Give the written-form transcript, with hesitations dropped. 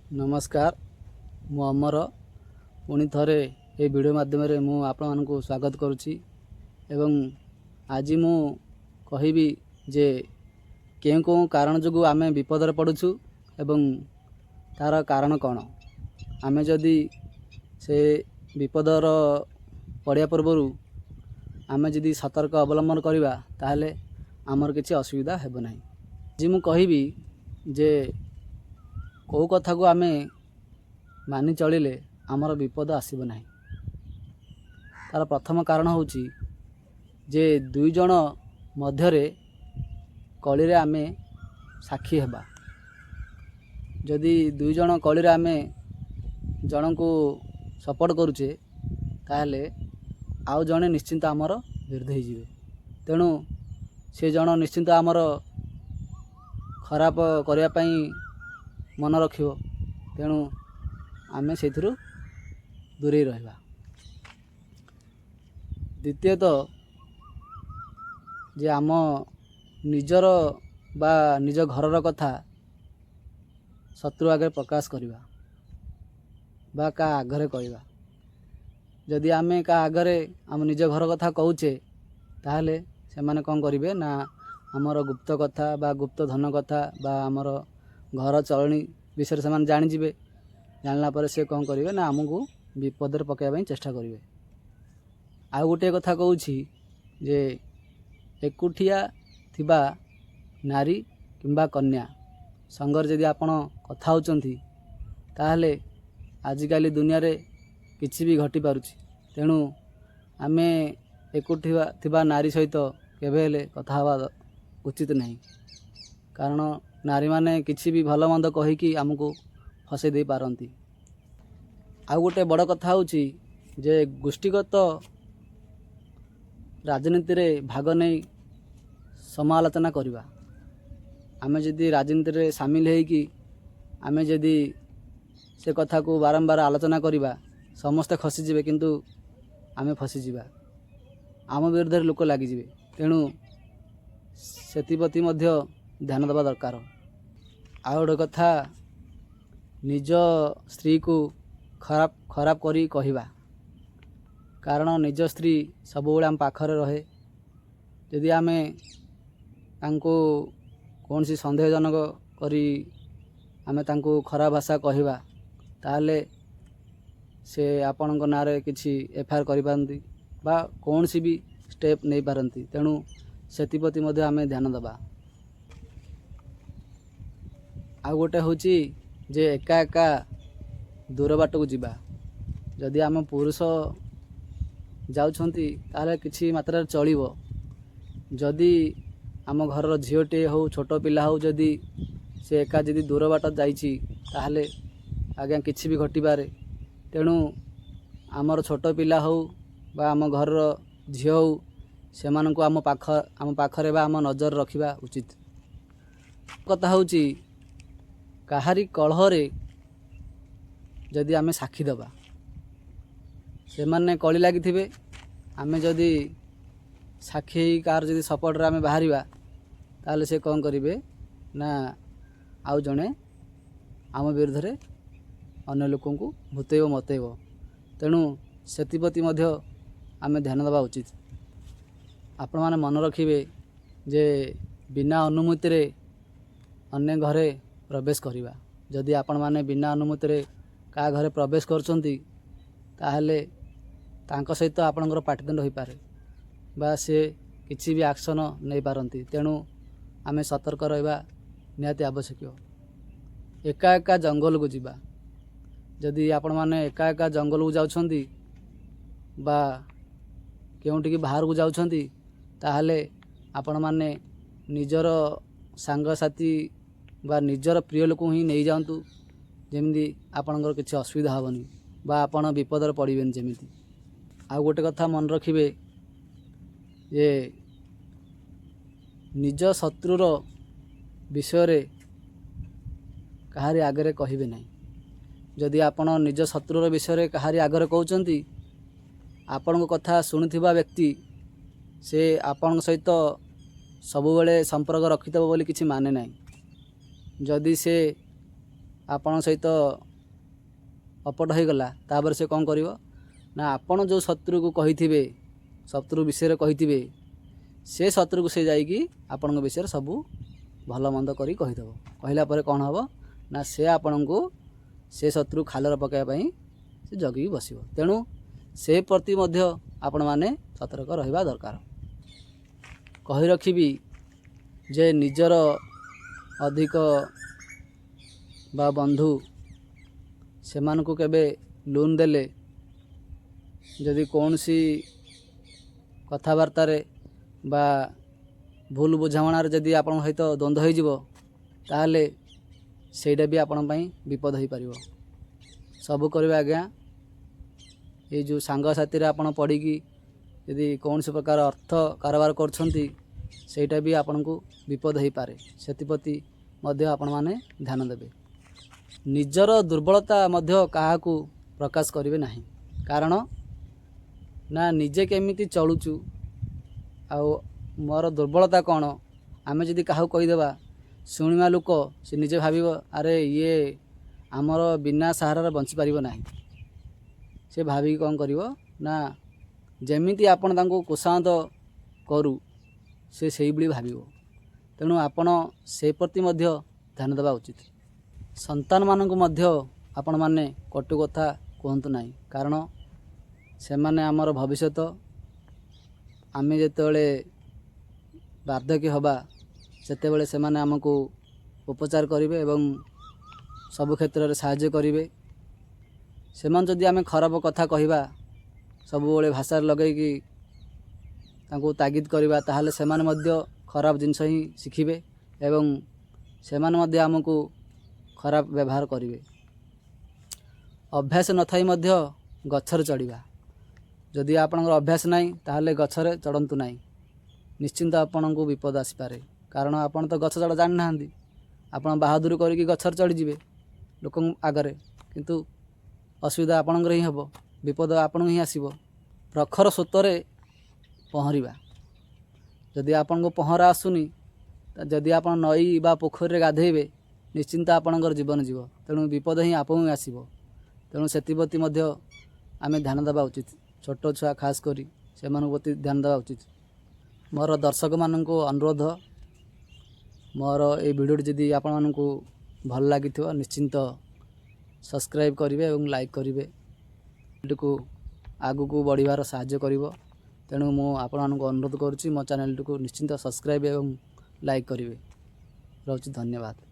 ନମସ୍କାର, ମୁଁ ଅମର। ପୁଣି ଥରେ ଏ ଭିଡ଼ିଓ ମାଧ୍ୟମରେ ମୁଁ ଆପଣମାନଙ୍କୁ ସ୍ୱାଗତ କରୁଛି ଏବଂ ଆଜି ମୁଁ କହିବି ଯେ କେଉଁ କେଉଁ କାରଣ ଯୋଗୁଁ ଆମେ ବିପଦରେ ପଡ଼ୁଛୁ ଏବଂ ତା'ର କାରଣ କ'ଣ। ଆମେ ଯଦି ସେ ବିପଦର ପଡ଼ିବା ପୂର୍ବରୁ ଆମେ ଯଦି ସତର୍କ ଅବଲମ୍ବନ କରିବା, ତାହେଲେ ଆମର କିଛି ଅସୁବିଧା ହେବ ନାହିଁ। ଆଜି ମୁଁ କହିବି ଯେ କେଉଁ କଥାକୁ ଆମେ ମାନି ଚଳିଲେ ଆମର ବିପଦ ଆସିବ ନାହିଁ। ତା'ର ପ୍ରଥମ କାରଣ ହେଉଛି ଯେ ଦୁଇ ଜଣ ମଧ୍ୟରେ କଳିରେ ଆମେ ସାକ୍ଷୀ ହେବା। ଯଦି ଦୁଇ ଜଣ କଳିରେ ଆମେ ଜଣଙ୍କୁ ସପୋର୍ଟ କରୁଛେ, ତାହେଲେ ଆଉ ଜଣେ ନିଶ୍ଚିନ୍ତ ଆମର ବିରୁଦ୍ଧ ହେଇଯିବେ। ତେଣୁ ସେ ଜଣ ନିଶ୍ଚିନ୍ତ ଆମର ଖରାପ କରିବା ପାଇଁ ମନ ରଖିବ। ତେଣୁ ଆମେ ସେଇଥିରୁ ଦୂରେଇ ରହିବା। ଦ୍ୱିତୀୟତଃ, ଯେ ଆମ ନିଜର ବା ନିଜ ଘରର କଥା ଶତ୍ରୁ ଆଗରେ ପ୍ରକାଶ କରିବା ବା କାହା ଆଗରେ କହିବା। ଯଦି ଆମେ କାହା ଆଗରେ ଆମ ନିଜ ଘର କଥା କହୁଛେ, ତାହେଲେ ସେମାନେ କ'ଣ କରିବେ ନା ଆମର ଗୁପ୍ତ କଥା ବା ଗୁପ୍ତ ଧନ କଥା ବା ଆମର ଘର ଚଳଣି ବିଷୟରେ ସେମାନେ ଜାଣିଯିବେ। ଜାଣିଲା ପରେ ସେ କ'ଣ କରିବେ ନା ଆମକୁ ବିପଦରେ ପକାଇବା ପାଇଁ ଚେଷ୍ଟା କରିବେ। ଆଉ ଗୋଟିଏ କଥା କହୁଛି ଯେ ଏକୁଟିଆ ଥିବା ନାରୀ କିମ୍ବା କନ୍ୟା ସଙ୍ଗରେ ଯଦି ଆପଣ କଥା ହେଉଛନ୍ତି, ତାହେଲେ ଆଜିକାଲି ଦୁନିଆରେ କିଛି ବି ଘଟିପାରୁଛି। ତେଣୁ ଆମେ ଏକୁଟିଆ ଥିବା ନାରୀ ସହିତ କେବେ ହେଲେ କଥା ହେବା ଉଚିତ ନାହିଁ, କାରଣ ନାରୀମାନେ କିଛି ବି ଭଲ ମନ୍ଦ କହିକି ଆମକୁ ଫସାଇ ଦେଇପାରନ୍ତି। ଆଉ ଗୋଟେ ବଡ଼ କଥା ହେଉଛି ଯେ ଗୋଷ୍ଠୀଗତ ରାଜନୀତିରେ ଭାଗ ନେଇ ସମାଲୋଚନା କରିବା। ଆମେ ଯଦି ରାଜନୀତିରେ ସାମିଲ ହେଇକି ଆମେ ଯଦି ସେ କଥାକୁ ବାରମ୍ବାର ଆଲୋଚନା କରିବା, ସମସ୍ତେ ଖସିଯିବେ କିନ୍ତୁ ଆମେ ଫସିଯିବା, ଆମ ବିରୁଦ୍ଧରେ ଲୋକ ଲାଗିଯିବେ। ତେଣୁ ସେଥିପ୍ରତି ମଧ୍ୟ ଧ୍ୟାନ ଦେବା ଦରକାର। ଆଉ ଗୋଟେ କଥା, ନିଜ ସ୍ତ୍ରୀକୁ ଖରାପ ଖରାପ କରି କହିବା, କାରଣ ନିଜ ସ୍ତ୍ରୀ ସବୁବେଳେ ଆମ ପାଖରେ ରହେ। ଯଦି ଆମେ ତାଙ୍କୁ କୌଣସି ସନ୍ଦେହଜନକ କରି ଆମେ ତାଙ୍କୁ ଖରାପ ଭାଷା କହିବା, ତାହେଲେ ସେ ଆପଣଙ୍କ ନାଁରେ କିଛି ଏଫଆଇଆର୍ କରିପାରନ୍ତି ବା କୌଣସି ବି ଷ୍ଟେପ୍ ନେଇପାରନ୍ତି। ତେଣୁ ସେଥିପ୍ରତି ମଧ୍ୟ ଆମେ ଧ୍ୟାନ ଦେବା। ଆଉ ଗୋଟେ ହେଉଛି ଯେ ଏକା ଏକା ଦୂର ବାଟକୁ ଯିବା। ଯଦି ଆମ ପୁରୁଷ ଯାଉଛନ୍ତି, ତାହେଲେ କିଛି ମାତ୍ରାରେ ଚଳିବ। ଯଦି ଆମ ଘରର ଝିଅଟିଏ ହେଉ, ଛୋଟ ପିଲା ହେଉ, ଯଦି ସେ ଏକା ଯଦି ଦୂର ବାଟ ଯାଇଛି, ତାହେଲେ ଆଜ୍ଞା କିଛି ବି ଘଟିପାରେ। ତେଣୁ ଆମର ଛୋଟ ପିଲା ହେଉ ବା ଆମ ଘରର ଝିଅ ହେଉ, ସେମାନଙ୍କୁ ଆମ ପାଖରେ ବା ଆମ ନଜର ରଖିବା ଉଚିତ। କଥା ହେଉଛି କାହାରି କଳହରେ ଯଦି ଆମେ ସାକ୍ଷୀ ଦେବା, ସେମାନେ କଳି ଲାଗିଥିବେ, ଆମେ ଯଦି ସାକ୍ଷୀ ହେଇ କାହାର ଯଦି ସପୋର୍ଟରେ ଆମେ ବାହାରିବା, ତାହେଲେ ସେ କ'ଣ କରିବେ ନା ଆଉ ଜଣେ ଆମ ବିରୁଦ୍ଧରେ ଅନ୍ୟ ଲୋକଙ୍କୁ ଭୂତେଇବ, ମତେଇବ। ତେଣୁ ସେଥିପ୍ରତି ମଧ୍ୟ ଆମେ ଧ୍ୟାନ ଦେବା ଉଚିତ। ଆପଣମାନେ ମନେ ରଖିବେ ଯେ ବିନା ଅନୁମତିରେ ଅନ୍ୟ ଘରେ ପ୍ରବେଶ କରିବା। ଯଦି ଆପଣମାନେ ବିନା ଅନୁମତିରେ କାହା ଘରେ ପ୍ରବେଶ କରୁଛନ୍ତି, ତାହେଲେ ତାଙ୍କ ସହିତ ଆପଣଙ୍କର ପାଟିତୁଣ୍ଡ ହୋଇପାରେ ବା ସେ କିଛି ବି ଆକ୍ସନ୍ ନେଇପାରନ୍ତି। ତେଣୁ ଆମେ ସତର୍କ ରହିବା ନିହାତି ଆବଶ୍ୟକ। ଏକା ଏକା ଜଙ୍ଗଲକୁ ଯିବା। ଯଦି ଆପଣମାନେ ଏକା ଏକା ଜଙ୍ଗଲକୁ ଯାଉଛନ୍ତି ବା କେଉଁଠିକି ବାହାରକୁ ଯାଉଛନ୍ତି, ତାହେଲେ ଆପଣମାନେ ନିଜର ସାଙ୍ଗସାଥି ବା ନିଜର ପ୍ରିୟ ଲୋକଙ୍କୁ ହିଁ ନେଇଯାଆନ୍ତୁ, ଯେମିତି ଆପଣଙ୍କର କିଛି ଅସୁବିଧା ହେବନି ବା ଆପଣ ବିପଦରେ ପଡ଼ିବେନି ଯେମିତି। ଆଉ ଗୋଟେ କଥା ମନେ ରଖିବେ ଯେ ନିଜ ଶତ୍ରୁର ବିଷୟରେ କାହାରି ଆଗରେ କହିବେ ନାହିଁ। ଯଦି ଆପଣ ନିଜ ଶତ୍ରୁର ବିଷୟରେ କାହାରି ଆଗରେ କହୁଛନ୍ତି, ଆପଣଙ୍କ କଥା ଶୁଣୁଥିବା ବ୍ୟକ୍ତି ସେ ଆପଣଙ୍କ ସହିତ ସବୁବେଳେ ସମ୍ପର୍କ ରଖିଥିବ ବୋଲି କିଛି ମାନେ ନାହିଁ। ଯଦି ସେ ଆପଣଙ୍କ ସହିତ ଅପଟ ହୋଇଗଲା, ତାପରେ ସେ କ'ଣ କରିବ ନା, ଆପଣ ଯେଉଁ ଶତ୍ରୁକୁ କହିଥିବେ, ଶତ୍ରୁ ବିଷୟରେ କହିଥିବେ, ସେ ଶତ୍ରୁକୁ ସେ ଯାଇକି ଆପଣଙ୍କ ବିଷୟରେ ସବୁ ଭଲ ମନ୍ଦ କରି କହିଦେବ। କହିଲା ପରେ କ'ଣ ହେବ ନା, ସେ ଆପଣଙ୍କୁ ସେ ଶତ୍ରୁ ଖାଲରେ ପକାଇବା ପାଇଁ ସେ ଜଗିକି ବସିବ। ତେଣୁ ସେ ପ୍ରତି ମଧ୍ୟ ଆପଣମାନେ ସତର୍କ ରହିବା ଦରକାର। କହି ରଖିବି ଯେ ନିଜର ଅଧିକ ବା ବନ୍ଧୁ ସେମାନଙ୍କୁ କେବେ ଲୋନ୍ ଦେଲେ ଯଦି କୌଣସି କଥାବାର୍ତ୍ତାରେ ବା ଭୁଲ ବୁଝାମଣାରେ ଯଦି ଆପଣଙ୍କ ସହିତ ଦ୍ୱନ୍ଦ୍ୱ ହୋଇଯିବ, ତାହେଲେ ସେଇଟା ବି ଆପଣଙ୍କ ପାଇଁ ବିପଦ ହୋଇପାରିବ। ସବୁ କରିବେ ଆଜ୍ଞା, ଏଇ ଯେଉଁ ସାଙ୍ଗସାଥିରେ ଆପଣ ପଡ଼ିକି ଯଦି କୌଣସି ପ୍ରକାର ଅର୍ଥ କାରବାର କରୁଛନ୍ତି, ସେଇଟା ବି ଆପଣଙ୍କୁ ବିପଦ ହୋଇପାରେ। ସେଥିପ୍ରତି ମଧ୍ୟ ଆପଣମାନେ ଧ୍ୟାନ ଦେବେ। ନିଜର ଦୁର୍ବଳତା ମଧ୍ୟ କାହାକୁ ପ୍ରକାଶ କରିବେ ନାହିଁ। କାରଣ ନା, ନିଜେ କେମିତି ଚଳୁଛୁ ଆଉ ମୋର ଦୁର୍ବଳତା କ'ଣ, ଆମେ ଯଦି କାହାକୁ କହିଦେବା, ଶୁଣିବା ଲୋକ ସେ ନିଜେ ଭାବିବ, ଆରେ ଇଏ ଆମର ବିନା ସାହାରାରେ ବଞ୍ଚିପାରିବ ନାହିଁ। ସେ ଭାବିକି କ'ଣ କରିବ ନା, ଯେମିତି ଆପଣ ତାଙ୍କୁ କୋଷାମତ କରୁ, ସେ ସେଇଭଳି ଭାବିବ। ତେଣୁ ଆପଣ ସେ ପ୍ରତି ମଧ୍ୟ ଧ୍ୟାନ ଦେବା ଉଚିତ। ସନ୍ତାନମାନଙ୍କୁ ମଧ୍ୟ ଆପଣମାନେ କଟୁ କଥା କୁହନ୍ତୁ ନାହିଁ, କାରଣ ସେମାନେ ଆମର ଭବିଷ୍ୟତ। ଆମେ ଯେତେବେଳେ ବାର୍ଦ୍ଧକ୍ୟ ହେବା, ସେତେବେଳେ ସେମାନେ ଆମକୁ ଉପଚାର କରିବେ ଏବଂ ସବୁ କ୍ଷେତ୍ରରେ ସାହାଯ୍ୟ କରିବେ। ସେମାନେ ଯଦି ଆମେ ଖରାପ କଥା କହିବା, ସବୁବେଳେ ଭାଷାରେ ଲଗାଇକି ତାଙ୍କୁ ତାଗିଦ କରିବା, ତାହେଲେ ସେମାନେ ମଧ୍ୟ ଖରାପ ଜିନିଷ ହିଁ ଶିଖିବେ ଏବଂ ସେମାନେ ମଧ୍ୟ ଆମକୁ ଖରାପ ବ୍ୟବହାର କରିବେ। ଅଭ୍ୟାସ ନଥାଇ ମଧ୍ୟ ଗଛରେ ଚଢ଼ିବା। ଯଦି ଆପଣଙ୍କର ଅଭ୍ୟାସ ନାହିଁ, ତାହେଲେ ଗଛରେ ଚଢ଼ନ୍ତୁ ନାହିଁ। ନିଶ୍ଚିନ୍ତ ଆପଣଙ୍କୁ ବିପଦ ଆସିପାରେ, କାରଣ ଆପଣ ତ ଗଛ ଚଢ଼ା ଜାଣିନାହାନ୍ତି। ଆପଣ ବାହାଦୁରି କରିକି ଗଛରେ ଚଢ଼ିଯିବେ ଲୋକଙ୍କ ଆଗରେ, କିନ୍ତୁ ଅସୁବିଧା ଆପଣଙ୍କର ହିଁ ହେବ, ବିପଦ ଆପଣଙ୍କୁ ହିଁ ଆସିବ। ପ୍ରଖର ସ୍ରୋତରେ ପହଁରିବା। ଯଦି ଆପଣଙ୍କୁ ପହଁରା ଆସୁନି, ଯଦି ଆପଣ ନଈ ବା ପୋଖରୀରେ ଗାଧୋଇବେ, ନିଶ୍ଚିନ୍ତ ଆପଣଙ୍କର ଜୀବନ ଯିବ। ତେଣୁ ବିପଦ ହିଁ ଆପଣଙ୍କୁ ହିଁ ଆସିବ। ତେଣୁ ସେଥିପ୍ରତି ମଧ୍ୟ ଆମେ ଧ୍ୟାନ ଦେବା ଉଚିତ। ଛୋଟ ଛୁଆ ଖାସ୍ କରି ସେମାନଙ୍କ ପ୍ରତି ଧ୍ୟାନ ଦେବା ଉଚିତ। ମୋର ଦର୍ଶକମାନଙ୍କୁ ଅନୁରୋଧ, ମୋର ଏଇ ଭିଡ଼ିଓଟି ଯଦି ଆପଣମାନଙ୍କୁ ଭଲ ଲାଗିଥିବ, ନିଶ୍ଚିନ୍ତ ସବସ୍କ୍ରାଇବ୍ କରିବେ ଏବଂ ଲାଇକ୍ କରିବେ। ଚ୍ୟାନେଲଟିକୁ ଆଗକୁ ବଢ଼ିବାର ସାହାଯ୍ୟ କରିବ। ତେଣୁ ମୁଁ ଆପଣମାନଙ୍କୁ ଅନୁରୋଧ କରୁଛି, ମୋ ଚ୍ୟାନେଲଟିକୁ ନିଶ୍ଚିନ୍ତ ସବସ୍କ୍ରାଇବ୍ ଏବଂ ଲାଇକ୍ କରିବେ। ରହୁଛି, ଧନ୍ୟବାଦ।